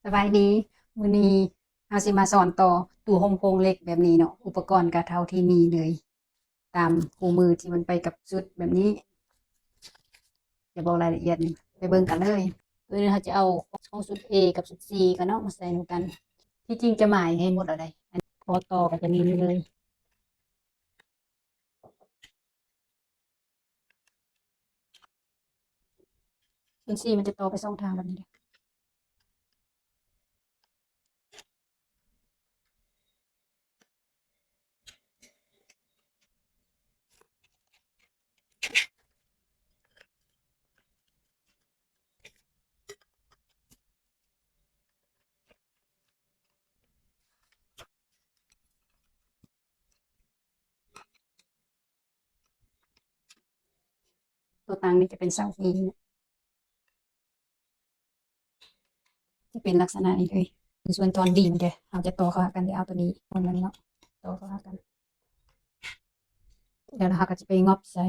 ສະບາຍດີ ມື້ນີ້ເຮົາຊິມາສອນຕໍ່ຕູ້ໂຮມໂຄງເຫຼັກແບບນີ້ເນາະ. ອຸປະກອນກະເທົ່າທີ່ມີເລີຍ ຕາມຄູ່ມືທີ່ມັນໄປກັບຊຸດແບບນີ້. ຈະບອກລາຍລະອຽດ ໄປເບິ່ງກັນເລີຍ. ໂດຍເຮົາຈະເອົາຂອງຊຸດ A ກັບຊຸດ C ກັນເນາະ ມາໃສ່ນຳກັນ. ທີ່ຈິງຈະໝາຍໃຫ້ໝົດແລ້ວໃດ໋. ອັນຂໍ້ຕໍ່ກໍຈະມີນີ້ເລີຍ. ສ່ວນ C ມັນຈະຕໍ່ໄປສອງທາງແບບນີ້ເດ້. ຕົວຕັ້ງນີ້ຈະເປັນເສົາຫີນ ຈະເປັນລັກສະນະນີ້ເລີຍ. ສ່ວນທ່ອນ D ມັນເດ ເຮົາຈະຕໍ່ເຂົ້າຫາກັນ ເອົາຕົວນີ້ ມັນເນາະ ຕໍ່ເຂົ້າຫາກັນ ແລ້ວເຮົາກໍຈະໄປຫງອບໃສ່.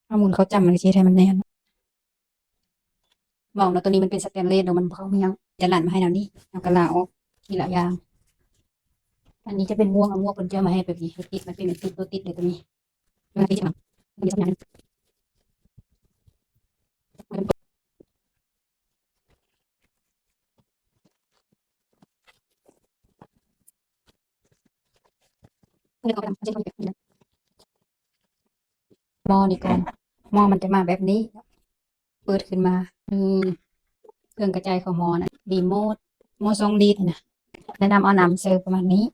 ເອົາໝູນເຂົ້າຈ້ຳ ມັນກໍຊິເຮັດໃຫ້ມັນແໜ້ນ. ເວົ້າເນາະ ໂຕນີ້ມັນເປັນສະແຕນເລດເນາະ ມັນບໍ່ເຂົ້າເໝືອງ ຈະລັນມາໃຫ້ແນວນີ້ ເຮົາກໍລາອອກທີລະຢ່າງ. ອັນນີ້ຈະເປັນໝວກ ເອົາໝວກເພິ່ນເຈີມາໃຫ້ແບບນີ້ ໃຫ້ຕິດ ມັນເປັນຕິດ ໂຕຕິດເລີຍໂຕນີ້. ມັນຕິດ ມັນຕິດ ໝໍ້ນີ້ກ່ອນ ໝໍ້ມັນຈະມາແບບນີ້ ເປີດຂຶ້ນມາ ມີເຄື່ອງກະຈາຍເຂົ້າໝໍ້ນະ ຣີໂມດ ໝໍ້ສອງລິດນະ. ແນະນຳເອົານ້ຳໃສ່ປະມານນີ້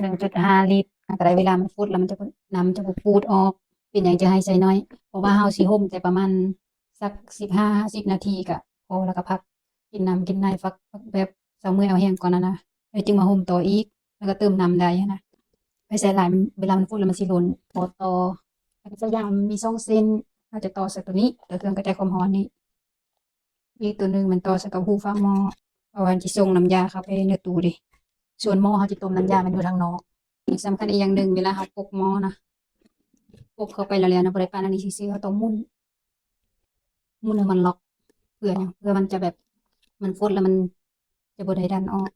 ໜຶ່ງຈຸດຫ້າລິດ ກໍໄດ້. ເວລາມັນຟົດແລ້ວ ມັນຈະ ນ້ຳຈະບໍ່ປູດອອກ. ເປັນຫຍັງຈຶ່ງໃຫ້ໃສ່ໜ້ອຍ? ເພາະວ່າເຮົາຊິຫົ່ມແຕ່ປະມານ ສັກສິບຫ້າ ຫ້າສິບນາທີກະພໍ ແລ້ວກະພັກກິນນ້ຳກິນໃນ ພັກ ພັກແບບເຊົາເມື່ອຍເອົາແຮງກ່ອນຫັ້ນນະ ແລ້ວຈຶ່ງມາຫົ່ມຕໍ່ອີກ ແລ້ວກະເຕີມນ້ຳໄດ້ຫັ້ນນະ. ໄປໃສ່ຫຼາຍ ເວລາມັນຟົດແລ້ວມັນຊິຫຼົ່ນ. ພໍຕໍ່ ແລ້ວກະໃສ່ຢາງມີສອງເສັ້ນ ເຮົາຈະຕໍ່ໃສ່ໂຕນີ້ ແລ້ວເຄື່ອງກະຈາຍຄວາມຮ້ອນນີ້. ອີກໂຕໜຶ່ງມັນຕໍ່ໃສ່ກັບຮູຝາໝໍ້ ເພາະວ່າຊິສົ່ງນ້ຳຢາເຂົ້າໄປໃນຕູ້ເດ້. ສ່ວນໝໍ້ເຮົາຈະຕົ້ມນ້ຳຢາມັນຢູ່ທາງນອກ. ສຳຄັນອີກຢ່າງໜຶ່ງ ເວລາເຮົາປົກໝໍ້ນະ ປົກເຂົ້າໄປແລ້ວໆນະ ບໍ່ໄດ້ປານອັນນີ້ຊື່ໆ ເຮົາຕ້ອງໝູນ ໝູນໃຫ້ມັນລັອກ ເພື່ອຫຍັງ? ເພື່ອມັນຈະແບບ ມັນຟົດແລ້ວມັນຈະບໍ່ໄດ້ດັນອອກ.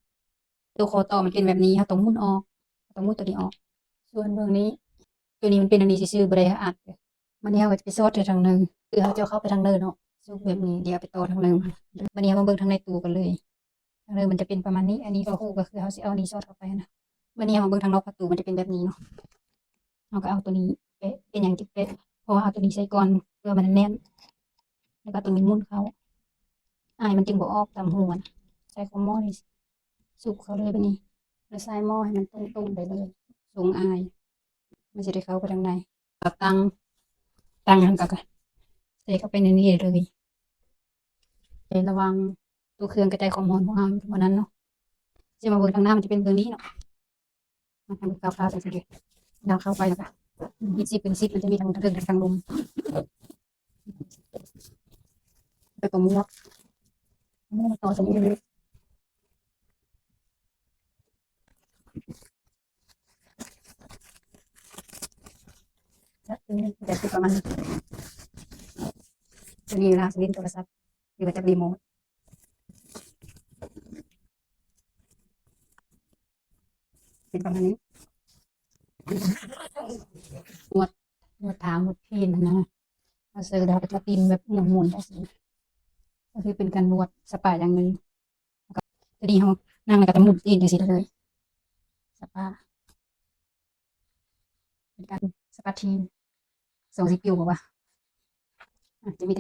ໂຕຂໍ້ຕໍ່ມັນເປັນແບບນີ້ ເຮົາຕ້ອງໝູນອອກ ເຮົາຕ້ອງໝູນໂຕນີ້ອອກ. ສ່ວນເບື້ອງນີ້ ໂຕນີ້ມັນເປັນອັນນີ້ຊື່ໆ ບໍ່ໄດ້ອັດ. ບາດນີ້ເຮົາກໍຈະໄປສອດໃສ່ທາງເນີ ຄືເຮົາຈະເຂົ້າໄປທາງເນີເນາະ ສຸກແບບນີ້ ດຽວໄປຕໍ່ທາງເນີ. ບາດນີ້ເຮົາມາເບິ່ງທາງໃນຕູ້ກັນເລີຍ. ທາງເນີມັນຈະເປັນປະມານນີ້. ອັນນີ້ກໍຮູ້ ກໍຄືເຮົາຊິເອົານີ້ສອດເຂົ້າໄປນະ. ບາດນີ້ເຮົາມາເບິ່ງທາງນອກປະຕູ ມັນຈະເປັນແບບນີ້ເນາະ. ເຮົາກໍເອົາໂຕນີ້ແປະ. ເປັນຫຍັງຈຶ່ງແປະ? ເພາະວ່າເອົາໂຕນີ້ໃສ່ກ່ອນ ເພື່ອມັນແໜ້ນ ແລ້ວກໍໂຕນີ້ໝູນເຂົ້າ. ອາຍມັນຈຶ່ງບໍ່ອອກຕາມຮູຫັ້ນ. ໃສ່ຂອງໝໍ້ນີ້ ສຸກເຂົ້າເລີຍບາດນີ້ ແລ້ວໃສ່ໝໍ້ໃຫ້ມັນຕົງໆໄປເລີຍ ສົ່ງອາຍ ມັນຊິໄດ້ເຂົ້າໄປທາງໃນ. ເອົາຕັ້ງ ຕັ້ງຫັ້ນກໍ ກໍໃສ່ເຂົ້າໄປໃນນີ້ເລີຍ ໃນລະຫວ່າງໂຕເຄື່ອງກະຈາຍຄວາມຮ້ອນຂອງເຮົາຢູ່ເທົ່ານັ້ນເນາະ. ຊິມາເບິ່ງທາງໜ້າ ມັນຈະເປັນເບື້ອງນີ້ເນາະ. ມາທາງເກົ່າຂາວໃສ່ຊິເດ ລາວເຂົ້າໄປແລ້ວກະ ເປັນຊິບເປັນຊິບ ມັນຈະມີທັງເທິງທັງລຸ່ມ ແລ້ວກໍໝວກ ໝວກຕໍ່ໃສ່ນີ້ເລີຍ. ຈະເປັນແບບປະມານນີ້ ຈະມີເວລາຊິຫຼິ້ນໂທລະສັບ ຫຼືວ່າຈັບຣີໂມດ ເປັນປະມານນີ້. ນວດ ນວດເທົ້າ ນວດຕີນນະ ເຮົາເຊີແລ້ວກໍຈະຕີນແບບໝູນໆ ຈັ່ງຊີ້ ກໍຄືເປັນການນວດສະປາຢ່າງໜຶ່ງ. ແລ້ວກໍ ຕອນນີ້ເຮົານັ່ງແລ້ວກໍຈະໝູນຕີນຈັ່ງຊີ້ໄດ້ເລີຍ ສະປາ ເປັນການສະປາທີນ ສອງສິບກິວບໍ່ວະ ອາດຈະມີແຕ່